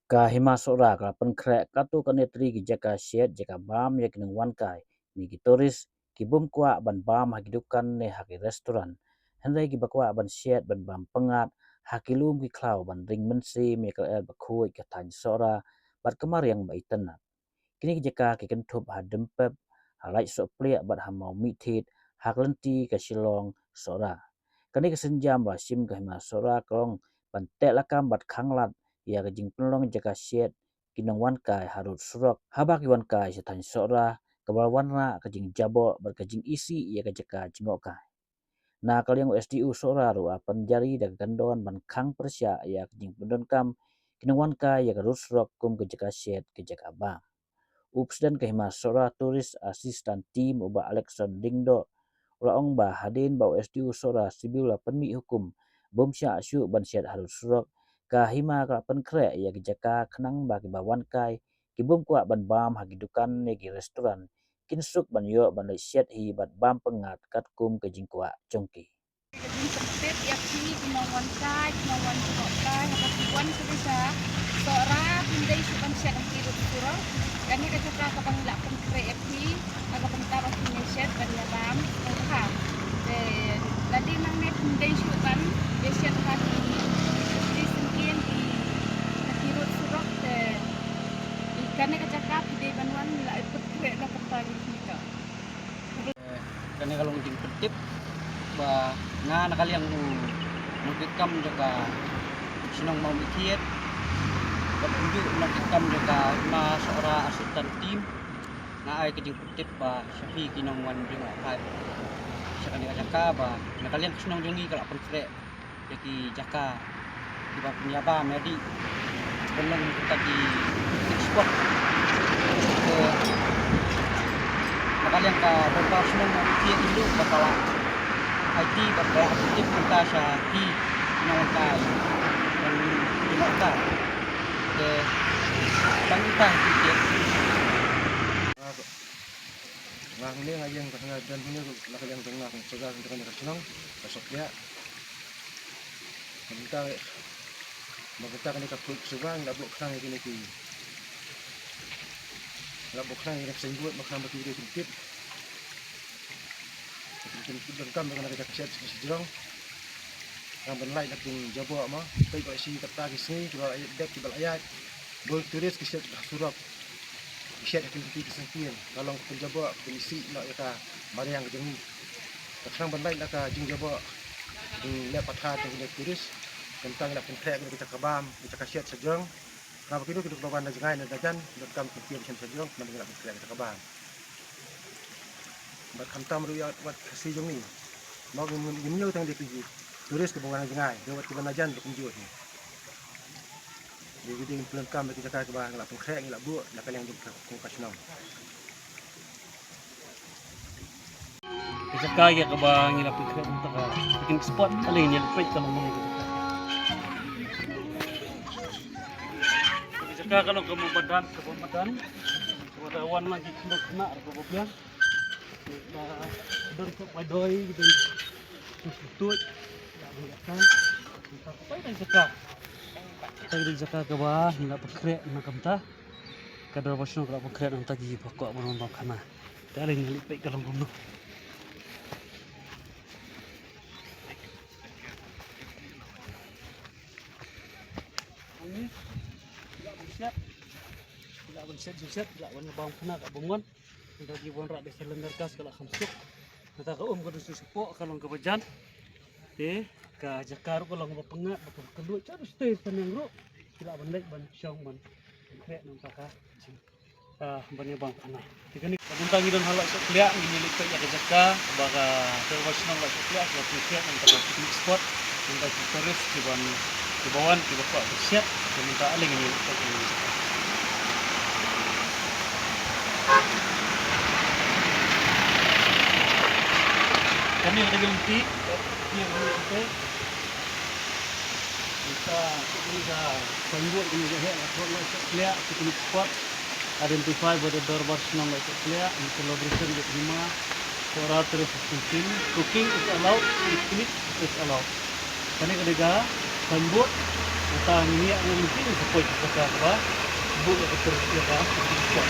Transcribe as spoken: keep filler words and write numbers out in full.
Ka Hima Sohra ka la pynkhreh katto katne tylli ki jaka shet, jaka bam ïa ki nongwan kai ne ki tourist ki bym kwah ban bam ha ki dukan ne ha ki restaurant. Hynrei kiba kwah ban shet ban bam pyngngad ha ki lum ki khlaw ban ring mynsiem ïa ka lyer bakhuid ka thaiñ Sohra bad ka mariang ba itynnad. Kine ki jaka ki kynthup ha Dympep, ha Laisohpliah bad ha Mawmihthied, ha ka lynti ka Shillong Sohra. Kane ka sienjam ba la shim ka Hima Sohra ka long ban teh lakam bad khanglad ïa ka jingpynlong jaka shet ki nongwan kai harud surok, haba ki wan kai sha thaiñ Sohra, kaba la wanrah ka jingjaboh bad ka jingisih ïa ka jaka jngohkai. Na ka liang u S D O Sohra ruh u la pynjari da ka kyndon ban khang pyrshah ïa ka jingpyndonkam ki nongwan kai ïa ka rud surok kum ka jaka shet, ka jaka bam. U President ka Hima Sohra Tourist Assistance Team, u Bah Alexon Lyngdoh, u la ong ba hadien ba u S D O Sohra Sibiu u la pynmih hukum bym shah shuh ban shet harud surok, ka Hima ka la pynkhreh ïa ki jaka khnang ba kiba wan kai ki bym kwah ban bam ha ki dukan ne ki restaurant kin suk ban ïoh ban leit shet hi bad bam pyngngad katkum ka jingkwah jong ki. Ka jingpyntip ïa phi ki nongwan kai, ki nongwan jngohkai, haba phi wan sha Sohra, phim dei shuh ban shet ha ki rud surok. Kane ka jaka kaba ngi la pynkhreh ïa phi ha ka bynta ba phin ïa shet ban ïa bam sngewbha. Te lada nangne phim dei shuh ban ïa shet ha ki, ki syngkien, ki, ha ki rud surok, te kane ka jaka phi dei ban wan, ngi la pynkhreh na ka bynta jong phi ka. Kane ka long jingpyntip ba nga na ka liang u nongtreikam jong ka shnong Mawmihthied bad kumjuh u nongtreikam jong ka Hima Sohra Assistance Team, nga ai ka jingpyntip ba sha phi ki nongwan jngohkai sha kane ka jaka ba na ka liang ka shnong jong ngi ka la pynkhreh ïa ki jaka kiba pynïabam ïa dih ban long kita ki picnic spot. Te na ka liang ka Dorbar Shnong Mawmihthied ruh ba ka la aiti bad ka la pyntip mynta sha ki nongwan kai ban jngohkai. Te tang kita ki. Nga hangne nga ïeng, nga don hangne na ka liang jong nga, ka jaka jong ka shnong ka Sohpliah. Mynta, mynta kane ka pun suba ngi la buh khnang ïa kine ki, ngi la buh khnang ïa kine ki signboard, buh khnang ba ki dei ki tip. Ki dei ki tip donkam ïa kane ka jaka shet ka shet jrong. Khnang ban lait na ki jingjaboh mo. Peit ba shi katta ki sngi kiba la ïaid dep, kiba la ïaid. Bun tourist ki shet ha surok, ki shet ha ki lynti ki syngkien, ka long ka pynjaboh, ka pynisih noh ïa ka mariang ka jong ngi. Ka khnang ban lait na ka jingjaboh, hmm, leh pathar jong ki tourist. Kumta ngi la pynkhreh ïa ka jaka bam, ka jaka shet sha jrong. Khnang ba kino kino kiba wan na jngai na jan, donkam ki lynti ba shet sha jrong, khnang ba ngi la pynkhreh ïa ka jaka bam. Bad khamtam ruh ïa wat Khasi jong ngi. Mo ngim, ngim ñiew tang da ki tourist kiba wan na jngai, ïa wat kiba na jan ruh kumjuh hi. Ïa ki dei ki pynlong kam ïa ki jaka kiba ngi la pynkhreh, ngi la buh na ka liang jong ka, ka shnong. Ki jaka ïa kaba ngi la pynkhreh mynta ka picnic spot, ale ngin ïa peit ka long kumno ki jaka. Ki jaka ka long kaba madan, kaba madan. Kaba da wan lang ki khynnah khynnah kaba biang. Don ka bai doi, don ka tuid. Ïa, ïa, ka. Ka bai doi jaka. Ka bai doi jaka kaba ngi la pynkhreh na ka bynta. Ka Dorbar Shnong ka la pynkhreh na ka bynta kiba kwah ban wan bam khana. Te ale ngin ïa leit peit ka long kumno. Ani, la ban shet. La ban shet, shet, la ban bam khana ka bam wan. Nda ki wanrah da cylinder gas ka la kham suk. Nda ka um ka da suk suk ka long kaba jan. Te ka jaka ruh ka long kaba pyngngad, ba kaba kylluid, ka da stay taniang ruh. Ki la ban leit ban shong ban khreh nangta ka jing, ah, ban ïa bam khana. Te kane ka bynta ngi don ha Laisohkliah, ngi leit peit ïa ka jaka ba ka Dorbar Shnong Laisohkliah ka la pynkhreh nangta ka picnic spot. Nangta ki tourist kiban, kiba wan, kiba kwah ban shet, te mynta ale ngin ïa leit peit ïa ka jaka. Kane ka dei ka lynti, ïa kane ka lynti. Mynta kane ka signboard kane ka heh, ka thok Laisohkliah picnic spot. Identify by the Dorbar Shnong Laisohkliah in collaboration with Hima Cooking is allowed, picnic is allowed. Kane ka dei ka signboard, kata ngi ïa ngi ki support ka ka ba buh ïa ka tourist ïa ka picnic spot.